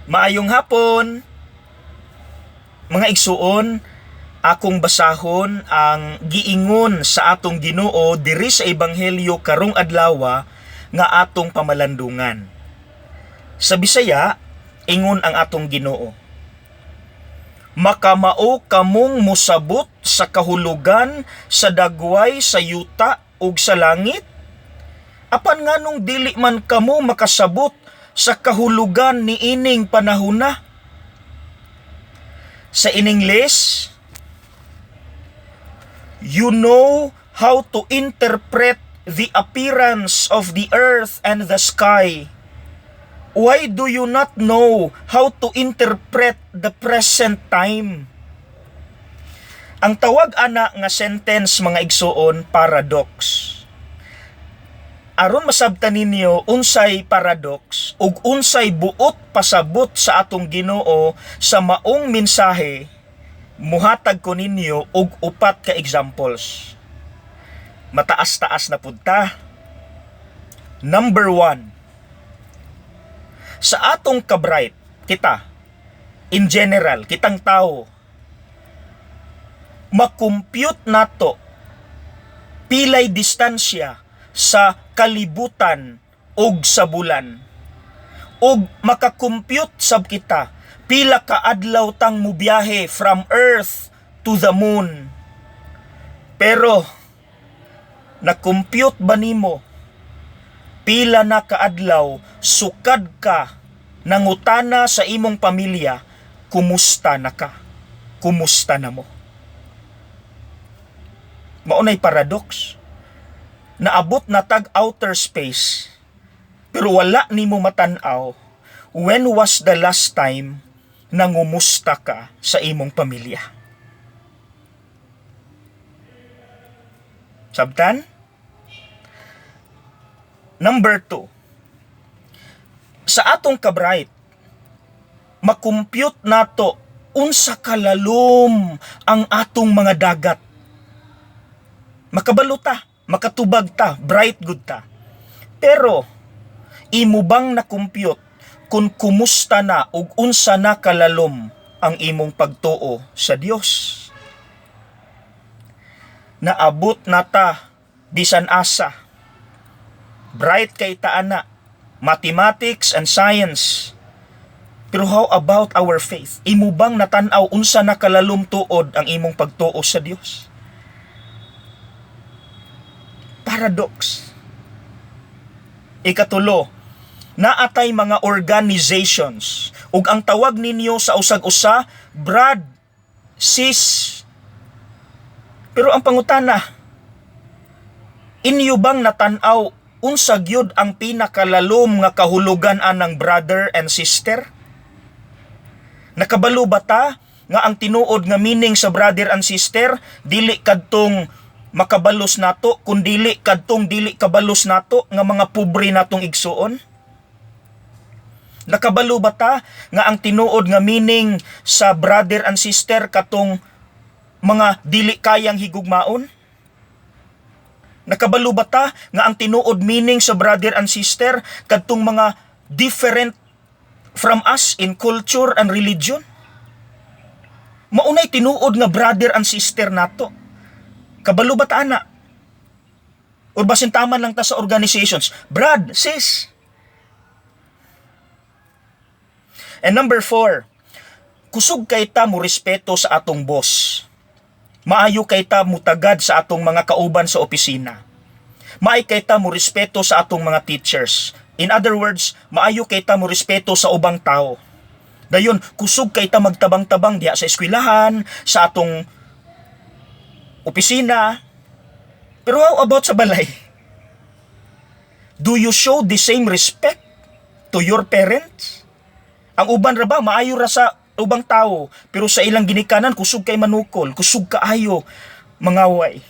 Maayong hapon, mga igsuon. Akong basahon ang giingon sa atong Ginoo diri sa ebanghelyo karong adlaw nga atong pamalandungan. Sa Bisaya, ingon ang atong Ginoo: "Makamao kamong mosabot sa kahulugan sa dagway sa yuta ug sa langit? Apan nganong dili man kamo makasabot sa kahulugan niining panahona?" Sa in English, "You know how to interpret the appearance of the earth and the sky. Why do you not know how to interpret the present time?" Ang tawag ana nga sentence, mga igsuon, paradox. Aron masabtan ninyo unsay paradox ug unsay buot pasabot sa atong Ginoo sa maong mensahe, muhatag ko ninyo og upat ka examples. Mataas-taas na pud ta. Number 1. Sa atong kabright, kita, in general, kitang tao, makompute nato pilay distansya sa kalibutan ug sa bulan. Ug makakompute sab kita pila ka adlaw tang mubiyahe from Earth to the moon. Pero na-compute ba nimo pila na kaadlaw sukad ka nangutana sa imong pamilya, "Kumusta na ka? Kumusta na mo?" Maunay paradox. Naabot na tag outer space, pero wala nimo matan-aw when was the last time nangumusta ka sa imong pamilya. Sabtan? Number 2. Sa atong kabright, makompute nato unsa kalalom ang atong mga dagat. Makabalo ta, makatubag ta, bright gud ta. Pero imo bang nakompute kung kumusta na ug unsa na kalalom ang imong pagtuo sa Dios? Naabot na ta bisan asa. Bright kay ta ana, mathematics and science. Pero how about our faith? Imo bang natan-aw unsa na kalalom tuod ang imong pagtuo sa Dios? Paradox. Ikatulo, naatay mga organizations ug ang tawag ninyo sa usag-usa, brad, sis. Pero ang pangutana, inyo bang natan-aw unsa gyud ang pinakalalom nga kahulugan anang brother and sister? Nakabalo ba ta nga ang tinuod nga meaning sa brother and sister dili kadtong makabalos nato, kun dili kadtong dili kabalos nato nga mga pobre natong igsuon? Nakabalo ba ta nga ang tinuod nga meaning sa brother and sister katong mga dili kayang higugmaon? Nakabalo ba ta nga ang tinuod meaning sa brother and sister kadtong mga different from us in culture and religion? Maunay tinuod nga brother and sister nato. Kabalo ba ta ana? Or basin taman lang ta sa organizations, brad, sis. And number 4, kusog kay ta mo respeto sa atong boss. Maayo kay ta mutagad sa atong mga kauban sa opisina. Maayo kay ta mo respeto sa atong mga teachers. In other words, maayo kay ta mo respeto sa ubang tao. Dayon, kusog kay ta magtabang-tabang diha sa eskwelahan, sa atong opisina. Pero how about sa balay? Do you show the same respect to your parents? Ang uban ra ba, maayo ra sa ubang tao, pero sa ilang ginikanan, kusog kay manukol, kusog kaayo mangaway.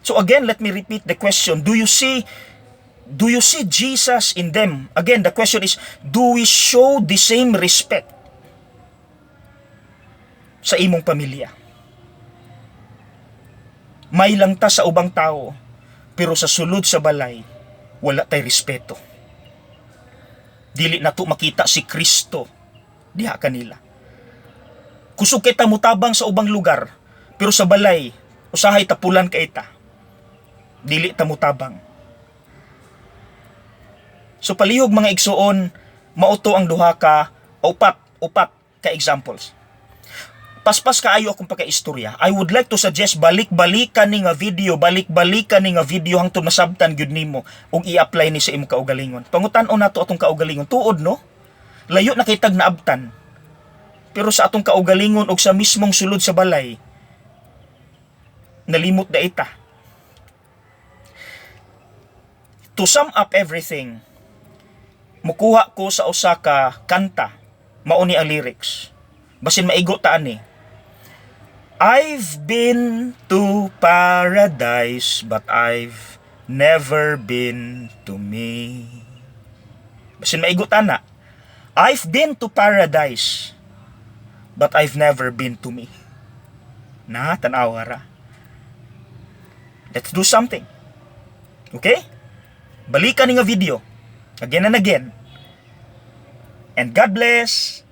So again, let me repeat the question. Do you see Jesus in them? Again, the question is, do we show the same respect sa imong pamilya? May lang ta sa ubang tao, pero sa sulod sa balay, wala tay respeto. Dili nato makita si Kristo diha kanila. Kusog kay ta mutabang sa ubang lugar, pero sa balay, usahay tapulan kay ta. Dili ta mutabang. So palihog, mga igsuon, mao to ang duha ka, upat, upat ka examples. Paspas kaayo akong pakaistorya. I would like to suggest, balik-balikan ni nga video, balik-balikan ni nga video hangtod masabtan gyud nimo ug i-apply ni sa imong kaugalingon. Pangutan-on nato atong kaugalingon. Tuod, no? Layo na kay tag naabtan. Pero sa atong kaugalingon ug sa mismong sulod sa balay, nalimot na ita. To sum up everything, mukuha ko sa usa ka kanta, mao ni ang lyrics. Basin maigo ta ani. "I've been to paradise, but I've never been to me." Basin maigo ta na. I've been to paradise, but I've never been to me. Na, tanawa ra. Let's do something. Okay? Balikan ni nga video. Again and again. And God bless.